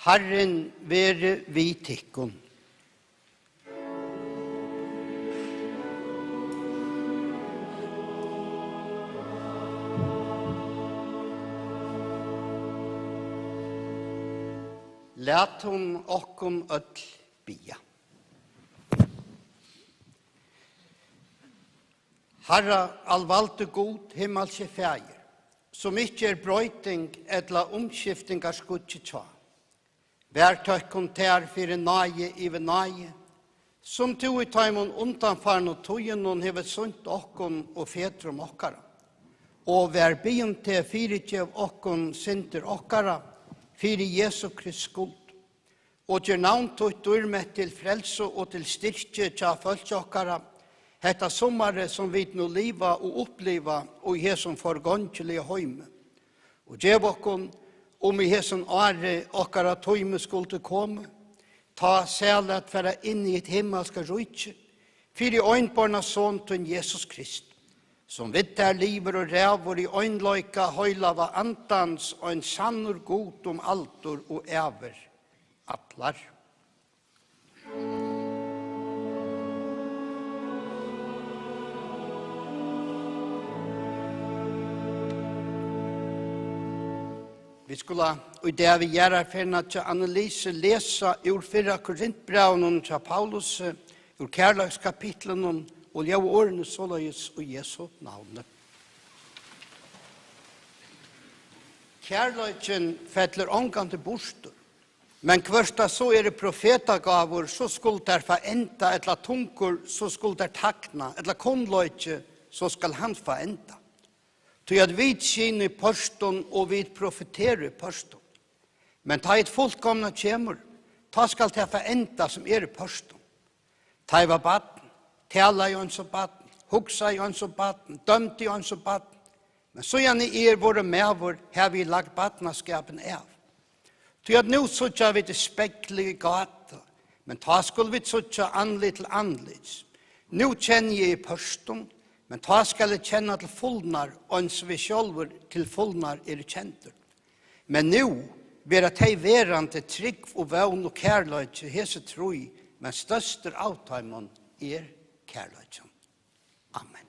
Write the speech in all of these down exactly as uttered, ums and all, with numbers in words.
Harrin veri við tykkum. Latum okkum øll biðja. Harra, alvaldi Gud, himmalski Faðir, sum ikki er broyting ella umskiftingarskuggi hjá, vær tøkkum tær fyri náði yvir náði, sum tú í teimum undanfarnu tíðunum hevur sýnt okkum og fedrum okkara, og vær biðin teg, fyrigev okkum syndir okkara fyri Jesu Krist skuld, og ger navn títt dýrmætt til frelsu og til styrki hjá fólki okkara, hetta summarið, sum vit nú liva og uppliva í hesum forgongiliga heimi. Og gev okkum, um í hesum ári okkara tími skuldi komið, tá sæl at fara inn í hitt himmalska ríki, fyri einborna Son tín, Jesus Krist, sum við tær livir og ræður í einleika Heilaga Andans, ein sannur Gud um aldur og ævir allar. Vit skulu í dag við jarðarferðina hjá Annelise lesa úr fyrra Korintbrævinum hjá Paulusi, úr kærleikskapitlinum, og ljóða orðini soleiðis í Jesu navni. Kærleikin fellur ongantíð burtur, men hvørt tað so eru profetagávur, so skulu tær fáa enda, ella tungur, so skulu tær tagna, ella kunnleiki, so skal hann fáa enda. Tí at vit skyna í pørtum og vit profetera í pørtum. Men tá hitt fullkomna kemur, tá skal tað fáa enda, sum er í pørtum. Tá eg var barn, talaði eg eins og barn, hugsaði eins og barn, dømdi eins og barn. Men síðan eg er vorðin maður, havi eg lagt barnaskapin av. Tí at nú síggja vit í spegli í gátu, men tá skulu vit síggja andlit til andlits. Nú kenni eg í pørtum, men tá skal eg kenna til fulnar, eins og eg sjálvur til fulnar eri kendur. Men nú verða tey verandi trúgv og vón og kærleiki, hesi trý, men størstur av teimum er kærleikin. Amen.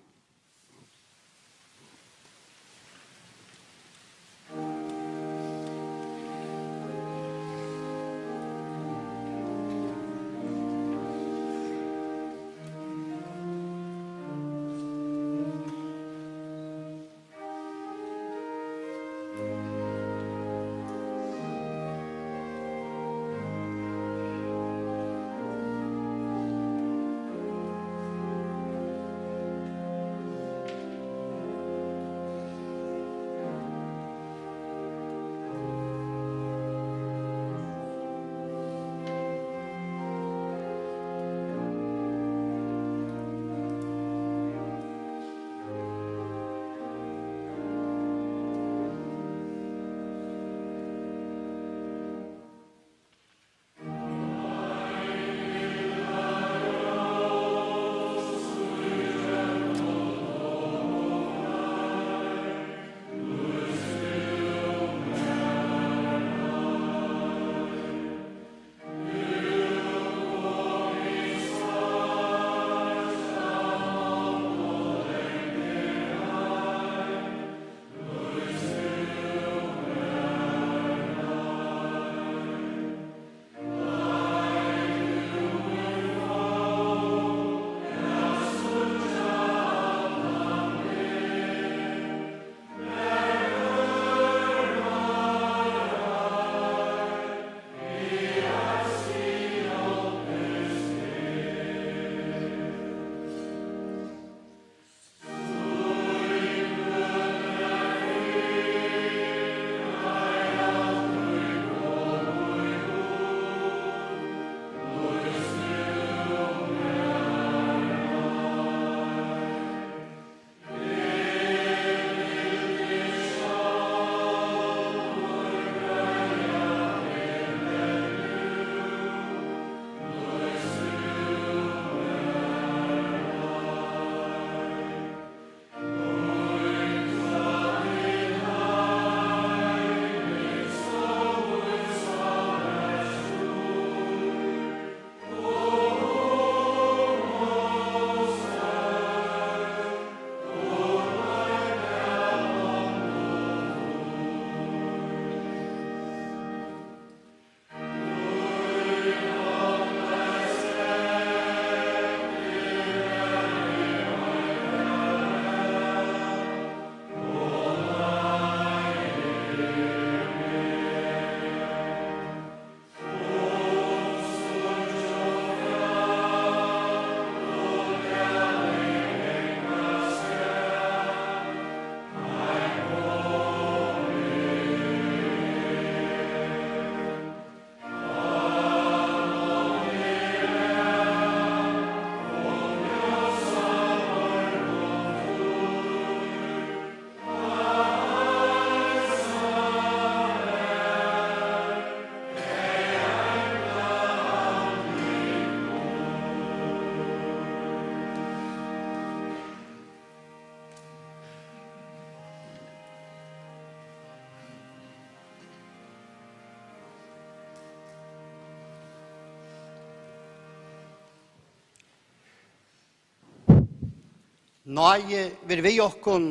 Náði veri við okkum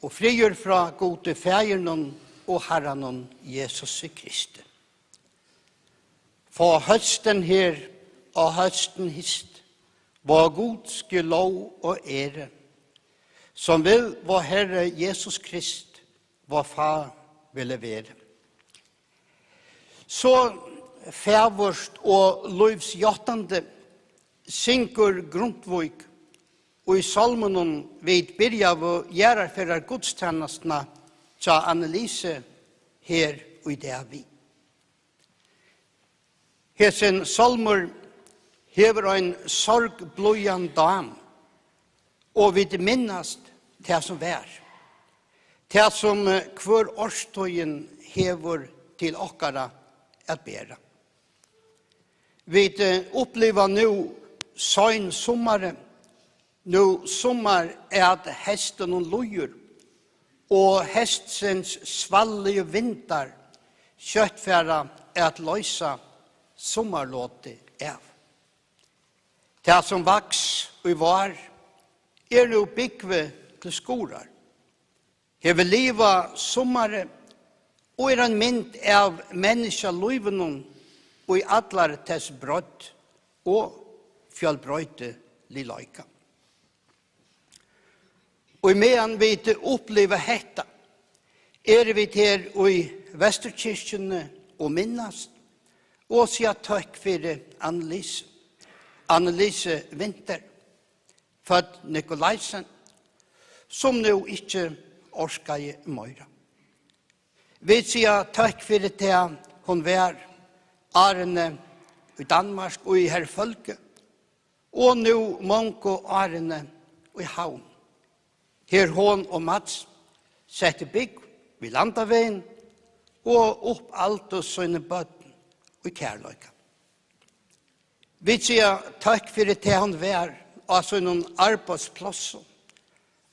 og friður frá Gudi Faðirinum og Harranum Jesusi Kristi. Fá høstin her og høstin hist, vá Gud ske lov og ære, sum við vá Herre Jesus Krist, vá Fá vil vere. So fagurt og lívsjáttandi syngur Grundtvig í sálminum, vit byrjaðu jarðarferðar gudstænastuna hjá Annelise her í dag við. Hesin sálmur hevur ein sorgblíðan dám, og vit minnast tað, sum var, tað, sum, eh, hvør árstíðin hevur til okkara at bera. Vit, eh, uppliva nú seinsummarið, nú summar at heystinum líður, og heystsins svalligu vindar skjótt fara at loysa summarlotið av. Tað, sum vaks í vár, er nú búgvið til skurar, hevur livað summarið og er ein mynd av menniskjalívinum í allari tess breidd og fjølbroytiligleika. Og meðan vit uppliva hetta, eru vit her í Vesturkirkjuni og minnast og siga tøkk fyri Annelise, Annelise Winther, fødd Nicolaisen, sum nú ikki orkaði meira. Vit siga tøkk fyri tað, hon var árini í Danmark og í Herfølge, og nú mongu árini í Havn, her hon og Mats settu búgv við Landavegin og uppaldu síni børn í kærleika. Vit siga tøkk fyri tað, hon var á sínum arbeiðsplássum,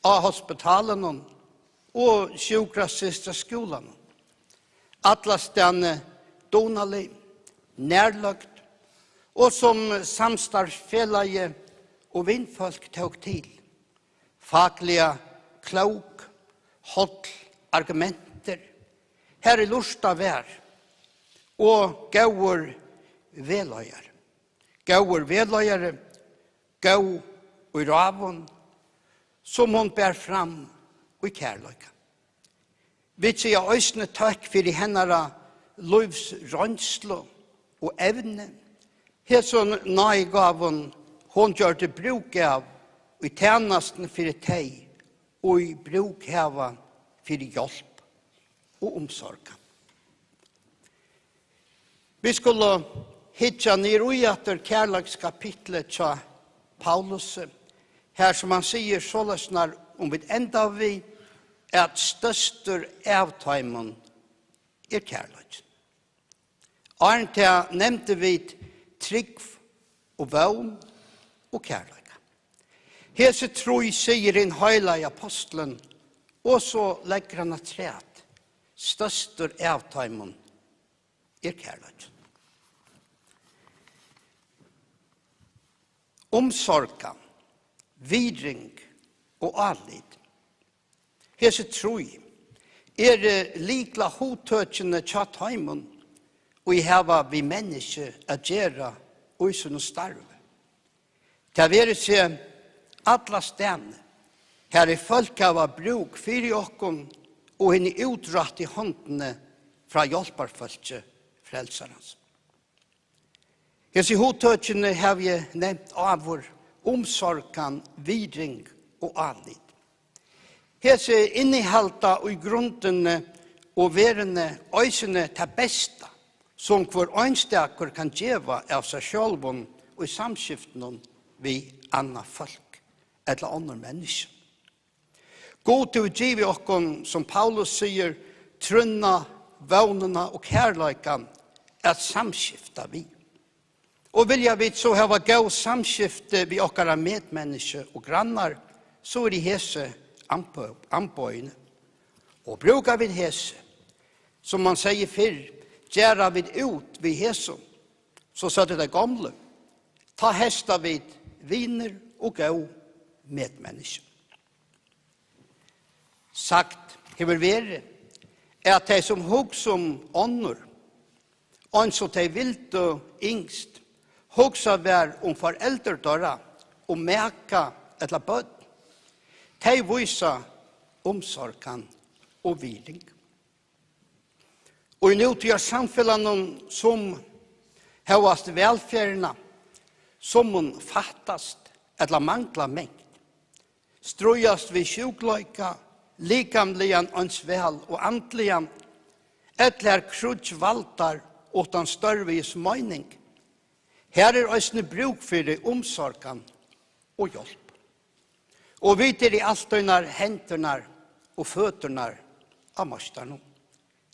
á hospitalinum og sjúkrasystraskúlanum. Allastaðni dugnalig, nærløgd og sum samstarvsfelagi og vinfólk tók til. Fakliga klók, holl argumentir, har ið lurtað var, og góður vegleiðari. Góður vegleiðari, góð í ráðum, sum hon bar fram í kærleika. Vit siga eisini tøkk fyri hennara lívsroynslu og evni, hesum náðigávum, hon gjørdi brúk av í tænastuni fyri tey, ið brúk hava fyri hjálp og umsorgan. Vit skulu hyggja niður í aftur kærleikskapitlið hjá Paulusi, har sum hann sigur soleiðis, nær um vit enda við, at størstur av teimum er kærleikin. Áðrenn tað nevndu vit trúgv og vón og kærleika. Hesi trý sigur hin heilagi ápostulin, og so leggur hann afturat: størstur av teimum er kærleikin. Umsorgan, virðing og álit. Hesi trý eru lyklahugtøkini hjá teimum, ið hava við menniskju at gera í sínum starvi. Tað veri seg allastaðni, har ið fólk hava brúk fyri okkum og hini útrættu hondini frá hjálparfólki Frelsarans. Hesi hugtøkini havi eg nevnt áður: umsorgan, virðing og álit. Hesi innihalda í grundini og verðini eisini tað besta, sum hvør einstakur kann geva av sær sjálvum í samskiftinum við annað fólk ella onnur menniskju. Gud hevur givið okkum, sum Paulus sigur, trúnna, vónina og kærleikan at samskifta við. Og vilja vit so hava góð samskifti við okkara medmenniskju og grannar, so eru hesi ambo-, amboðini. Og brúka vit hesi, sum mann segði fyrr, gera vit út við hesum, so søgdu tey gomlu, tá heysta vit vinir og góð medmenniskju. Sagt hevur verið, at tey, sum hugsa um onnur, eins og tey vildu ynskt, hugsa væl um foreldur teirra, um maka ella børn, tey vísa umsorgan og virðing. Og í nútíðar samfelagnum, sum hóast vælferðina, summum fattast ella mangla mangt, stríðast við sjúkleika, likamligan eins væl og andligan, ella har kríggj valdar uttan størvigis meining, har er eisini brúk fyri umsorgan og hjálp. Og vit eru altíðnar hendurnar og føturnar á Meistarnum.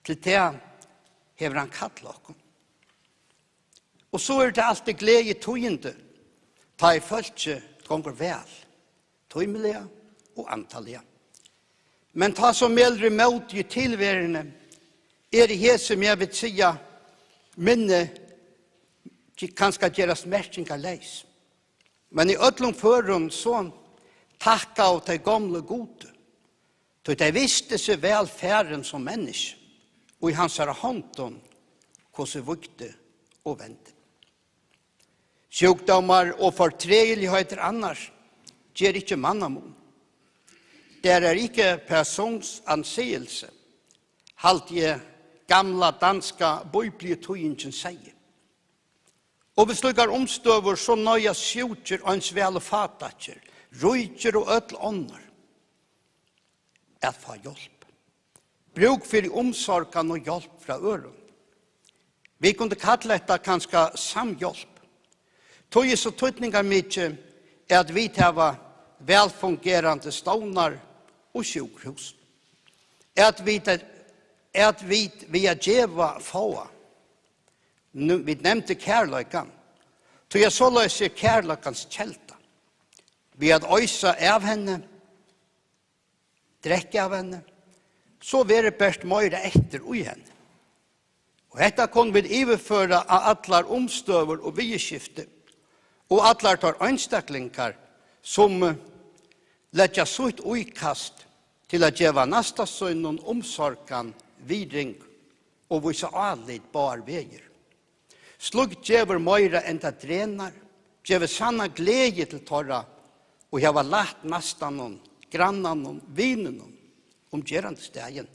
Til tað hevur hann kallað okkum. Og so eru tað altíð gleðitíðindi, tá ið fólki gongur væl, tímiliga og andaliga. Men tá so melur ímóti í tilveruni, eru hesi, sum eg vil siga, minni, kanska gerast merkingarleys. Men í øllum førum so takkaðu tey gomlu Gudi, tí tey vistu seg væl farin sum menniskju, og í hansara hondum, hvussu víkti og vendi. Sjúkdómar og fortræðiligheitir annars ger ikki mannamun. Der er ikke persons anseelse, haldi eg gamla danska bíbliutýðingin segði. Og við slíkar umstøður, so noyðast sjúkir eins væl og fátækir, ríkir og øll onnur, at fáa hjálp. Brúk fyri umsorgan og hjálp frá øðrum. Vit kundu kalla hetta kanska samhjálp. Tí er so týdningarmikið, at vit hava vælfungerandi stovnar og sjúkrahús. At vit, at vit við at geva fáa. Nú, vit nevndu kærleikan. Tí at soleiðis er kærleikans kelda. Við at oysa av henni, drekka av henni, so verður bert meira eftir í henni. Og hetta kunnu vit yvirføra á allar umstøður og viðurskifti, og allar teir einstaklingar, sum leggja sítt íkast til at geva næsta sínum umsorgan, virðing og vísa álit báðar vegir. Slíkt gevur meira enn tað drenar, gevur sanna gleði til teirra, og hava lætt næstanum, grannanum, vininum um gerandisdagin.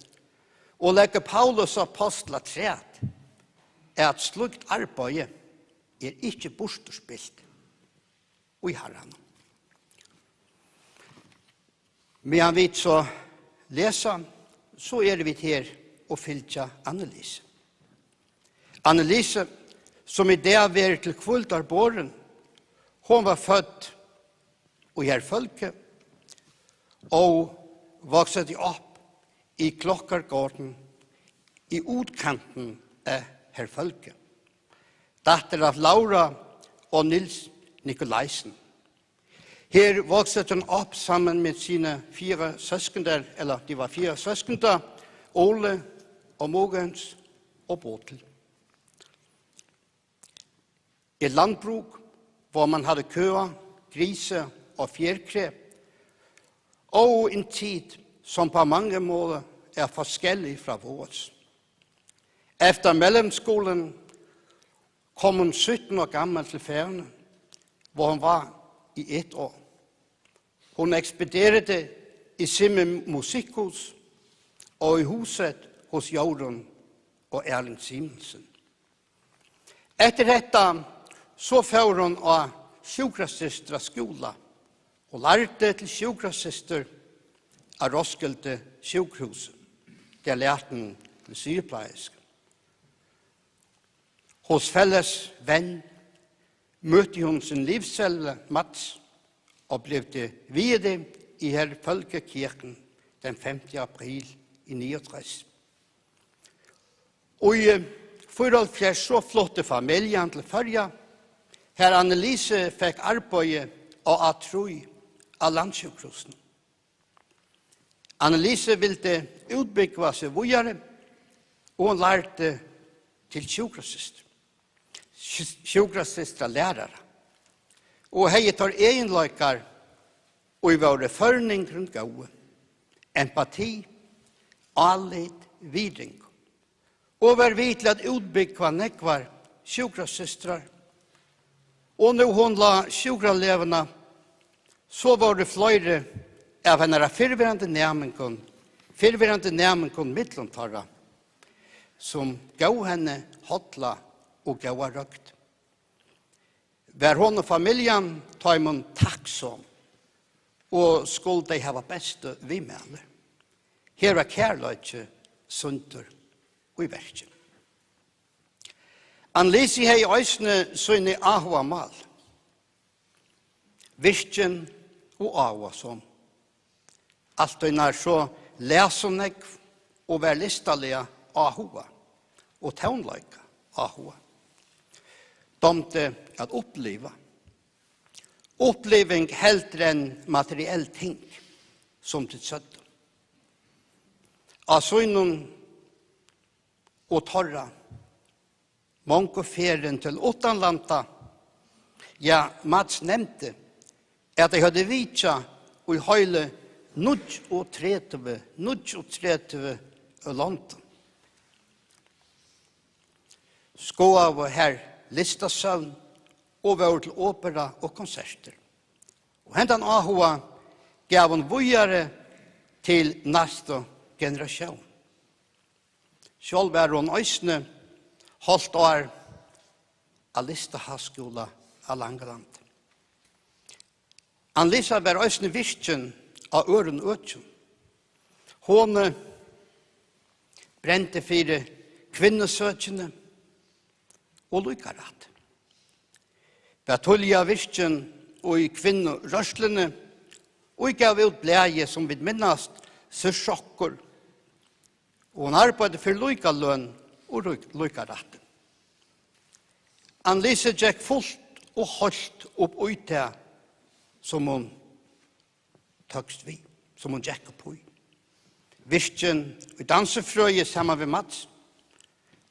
Og leggur Paulus ápostul afturat, at slíkt arbeiði er ikki burturspilt í Harranum. Meðan vit so lesa, so eru vit her og fylgja Annelise. Annelise, sum í dag verður til hvíldar borin, hon var fødd í Herfølge og voksede op i Klokkergården i udkanten af Herfølge. Datter af Laura og Niels Nikolajsen. Her voksede hun op sammen med sine fire søskende, eller de var fire søskende, Ole og Mogens og Bodil. Et landbrug, hvor man havde køer, grise og fjerkræ, og en tid, som på mange måder er forskellig fra vores. Efter mellemskolen kom hun sytten år gammel til Færøerne, hvor hun var i et år. Hun ekspederede i Simi Musikhus og i huset hos Jørgen og Erling Simonsen. Eftir hetta, so fór hon á sjúkrasystraskúla og lærdi til sjúkrasystur á Roskilde Sjúkrahúsi, der lærte hun til sygeplejerske. Hos fælles ven mødte hun sin livsfælle Mats og blev det viede i Herfølge Kirken den femte april i niogtres. Og i, øh, fireoghalvfjerds så flyttede familien til Føroya, her Annelise fik arbejde og at tro af landsjukhusen. Annelise ville udbygge sig videre, og hun lærte til sjúkrasystir, sj-, sjúkrasystir lærer, og hevði teir eginleikar, og var førningurin góði, empati álit, virðing og var við til at útbúgva nógvar sjúkrasystrar. Og nú hon lá sjúkraleguna, so vóru fleiri av hennara fyrrverandi næmingum, fyrrverandi næmingum millum teirra, sum góvu henni holla og góða rødd. Var hon og familjan teimum takksom, og skulu tey hava bestu viðmæli. Her var kærleiki sýndur í verki. Annelise hevði eisini síni áhugamál, virkin og áhugasom. Altíð nær so las hon nógv og var listaliga áhugað og tónleika áhugað. Dámdi at uppliva. Uppliving heldur enn materiell ting, sum tit søgdu. Á sínum og teirra mongu ferðum til uttanlanda. Ja, Mats nevndi, at tey høvdu vitjað í heili níggjuogtretivu, níggjuogtretivu londum. Skoðaðu har listasøvn og vóru til opera og konsertir. Og hendan áhuga gav hon víðari til næstu generatión. Sjálv var hon eisini hálvt ár á Listaháskúla á Langeland. Annelise var eisini virkin á øðrum økjum. Hon, eh, brendi fyri kvinnusøkini og líkarætt. Var tíðliga virkin í kvinnurørsluni og gav út blaðið, sum vit minnast, Sesjokkur. Og hon arbeiddi fyri líkaløn og lík-, líkarætt. Annelise gekk fult og heilt upp í tað, sum hon tókst við, sum hon gekk upp í. Virkin í dansifrøði saman við Mats.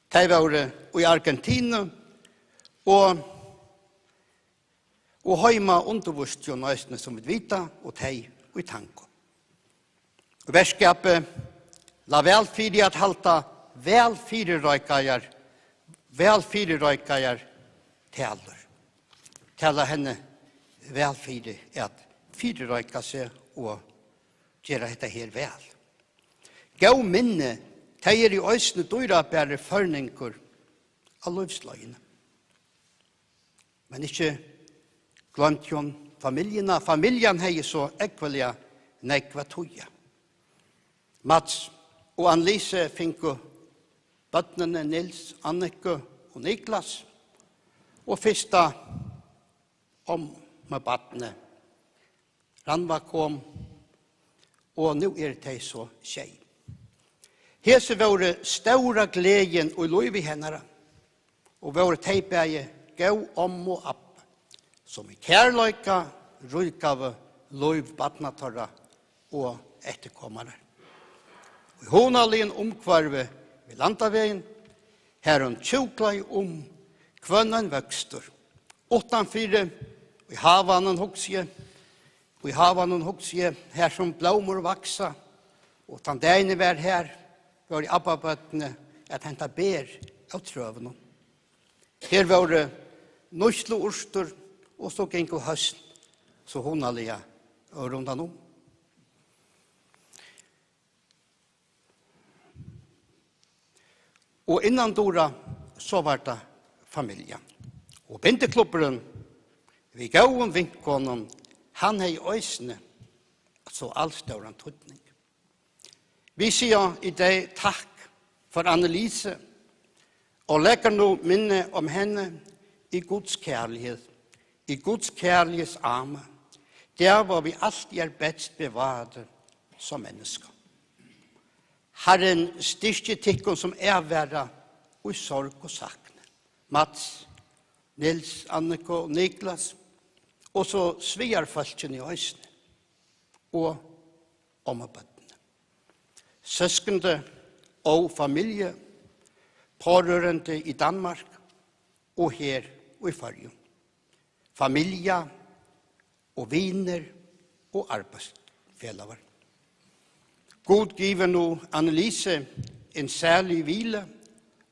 Tey vóru í Argentinu og, og heima undirvísti hon eisini, sum vit vita, og tey í tango. Verkskapið lá væl fyri at halda væl fyrireikaðar, væl fyrireikaðar talur. Tað lá henni væl fyri at fyrireika seg og gera hetta her væl. Góð minni, tey eru eisini dýrabarir førningur á lívsleiðini. Men ikki gloymdi hon familjuna. Familjan hevði so ógvuliga nógv at týða. Mats og Annelise fingu børnini Niels, Anniku og Niklas, og fyrsta ommubarnið, Rannvá, kom, og nú eru tey so sjey. Hesi vóru stóra gleðin í lívi hennara, og vóru tey bæði góð ommu og abbi, sum í kærleika ríkaðu lív barna teirra og eftirkomarar. Í hugnaligum umhvørvi við Landavegin, har hon hjúklaði um hvønn ein vøkstur. Uttanfyri, í havanum, hugsi eg, í havanum, hugsi eg, har sum blómur vaksa, og tann dagin eg var har, vóru abbabørnini at henta ber av trøunum. Her vóru nýtsluurtir, og so gingu høsn so hugnaliga rundan um. Og innandura, so var tað familjan. Og bindiklubburin við góðum vinkonum, hann hevði eisini so alstóran týdning. Vit siga í dag takk fyri Annelise og leggja nú minni um hana í Guds kærlighed, í Guds kærligheds arme, der, hvor vi alltid er bedst bevaret som mennesker. Harrin styrki tykkum, sum erfara í sorg og sakni. Mats, Niels, Annika og Niklas, og so svigerfólkini eisini, og ommubørnini. Søskende og familie, pårørende i Danmark og her i Føroyum. Familie og vinir og arbeiðsfelagar. Gud giver nu Annelise en særlig hvile,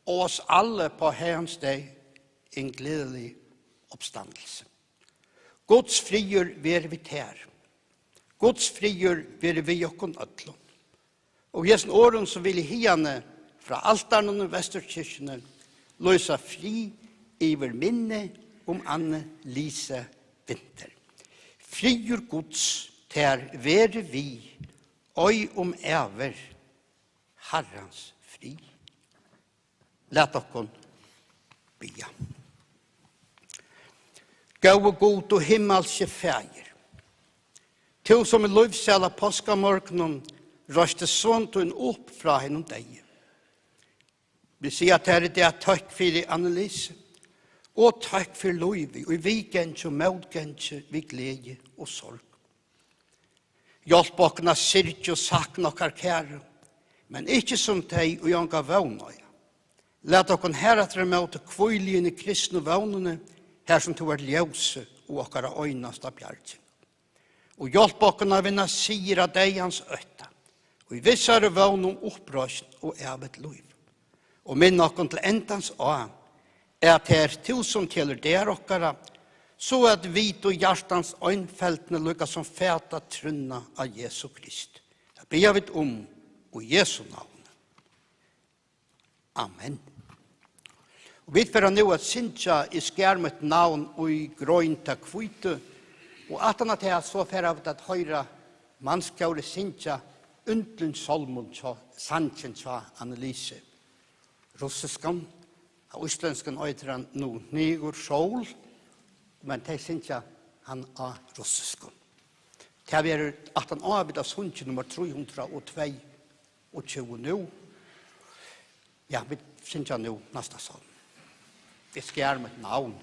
og os alle på Herrens dag en glædelig opstandelse. Guds friður veri við tær. Guds friður veri við okkum øllum. Og í hesum orðum, so vil eg hiðani frá altarinum í Vesturkirkjuni lýsa frið yvir minni um Anne Lise Winther. Friður Guds tær veri við, ei um ævir, Harrans frið. Lat okkum biðja. Góði Gud og himmalski Faðir, tú, sum í lívsæla páskamorgunin reisti son tín upp frá hinum deyðu. Vit siga tær í dag tøkk fyri Annelise, og tøkk fyri lívið, í viðgangi og mótgangi, við gleði og sorg. Hjálp okkum at syrgja og sakna okkara kæru, men ikki sum tey, ið onga vón eiga. Lat okkum harafturímóti hvíla í hini kristnu vónini, har sum tú ert ljósið og okkara einasta bjarging. Og hjálp okkum at vinna sigur á deyðans ótta, og í vissari vón um uppreisn og ævigt lív. Og minn okkum til endans á, at tað ert tú, sum telur dagar okkara, so at vit og hjartans einfeldni líka sum fata trúnna á Jesu Krist. Tað biðja vit um í Jesu navni. Amen. Og vit fara nú at syngja Eg skær mítt navn í grein tað hvítu, og aftan á tað so fara vit at hoyra mannskórið syngja Yndlingssálmin hjá, sangin hjá Annelise. Russiskan, á íslendskum eitur hann Nú hnígur sól, men tey syngja hann á russiskum. Tað verður aftan á, vit hava sungið nummar trý hundrað og tveyogtjúgu nú. Ja, vit syngja nú næsta sálm. Eg skær mítt navn.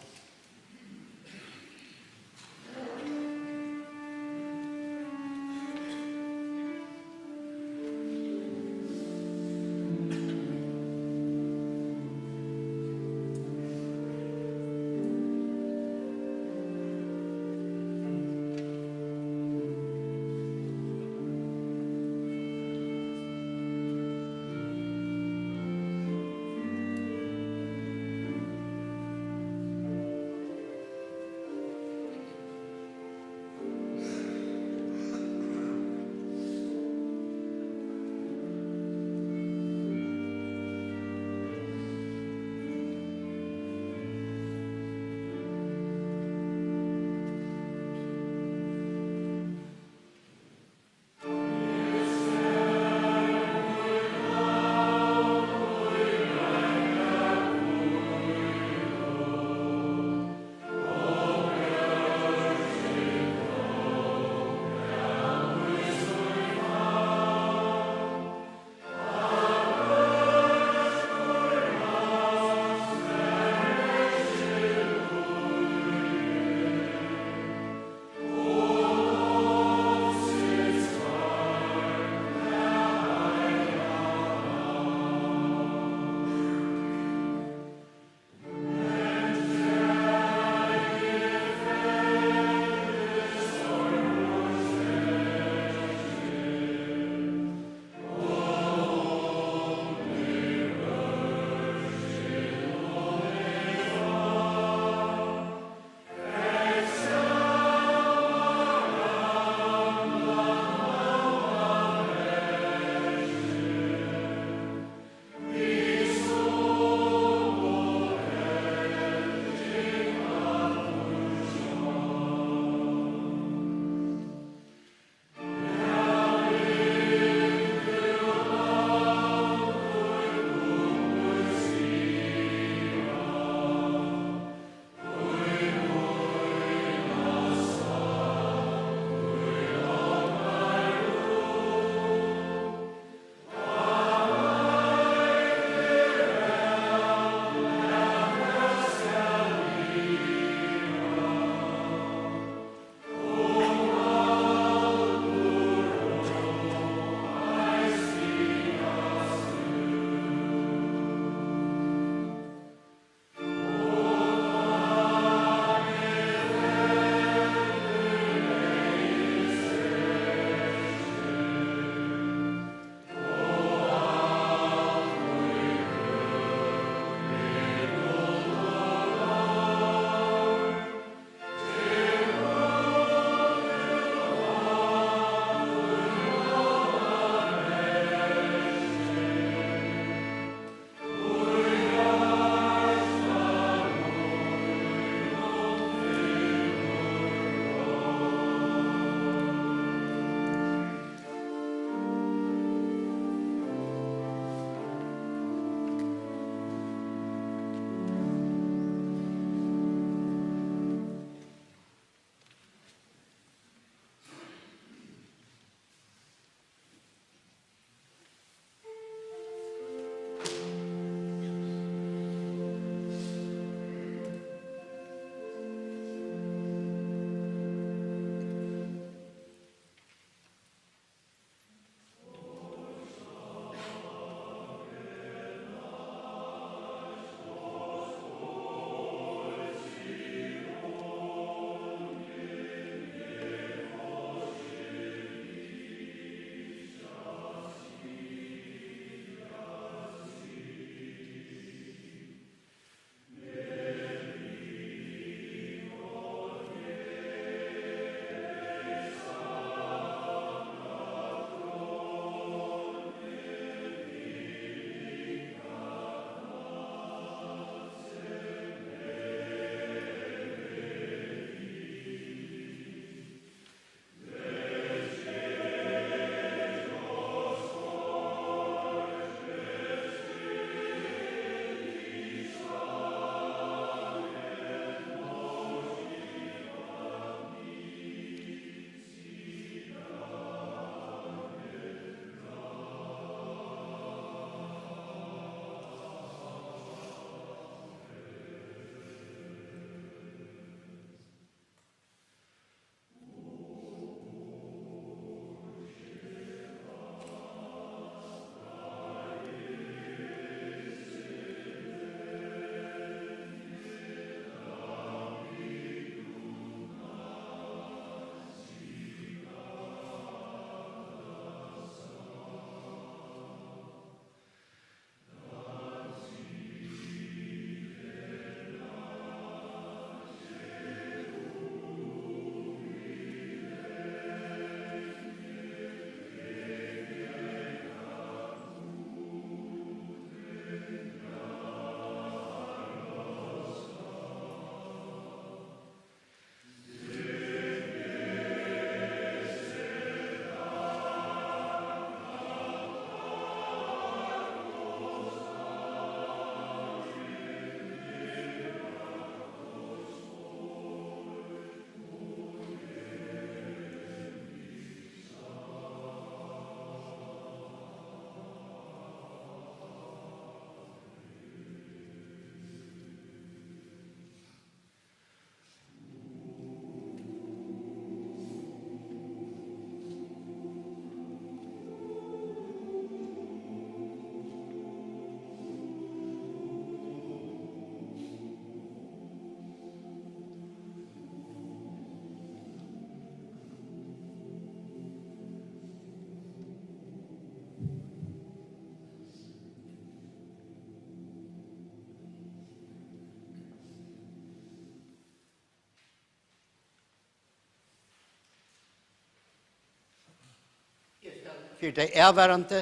fyri tey avvarðandi,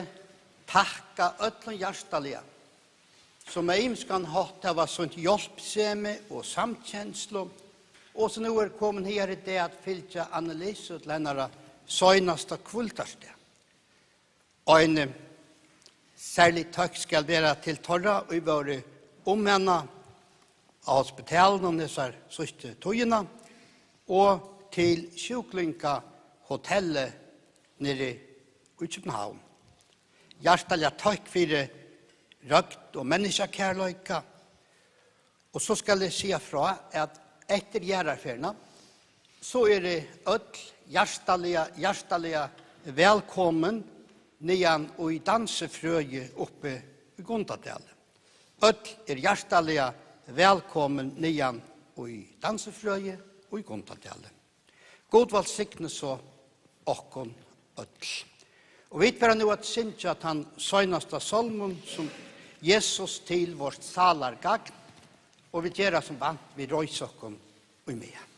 takka øllum hjartaliga, sum á ymiskan hátt hava sýnt hjálpsemi og samkenslu, og sum nú eru komin higar í dag at fylgja Annelisu til hennara seinasta hvíldarstað. Ein serlig tøkk skal vera til teirra, ið vóru um hana á hospitalinum hesar síðstu tíðina, og til sjúklingahotellið niðri í København. Hjartaliga tøkk fyri røkt og menniskjakærleika. Og so skal eg siga frá, at eftir jarðarferðina, so eru øll hjartaliga, hjartaliga vælkomin niðan í dansifrøði uppi í Gundadali. Øll eru hjartaliga vælkomin niðan í dansifrøði í Gundadali. Gud vælsigni so okkum øll. Og vit fara nú at syngja tann seinasta sálmin, sum Jesus til vårt sálargagn, og vit gera sum vant, vit reisa okkum í meðan.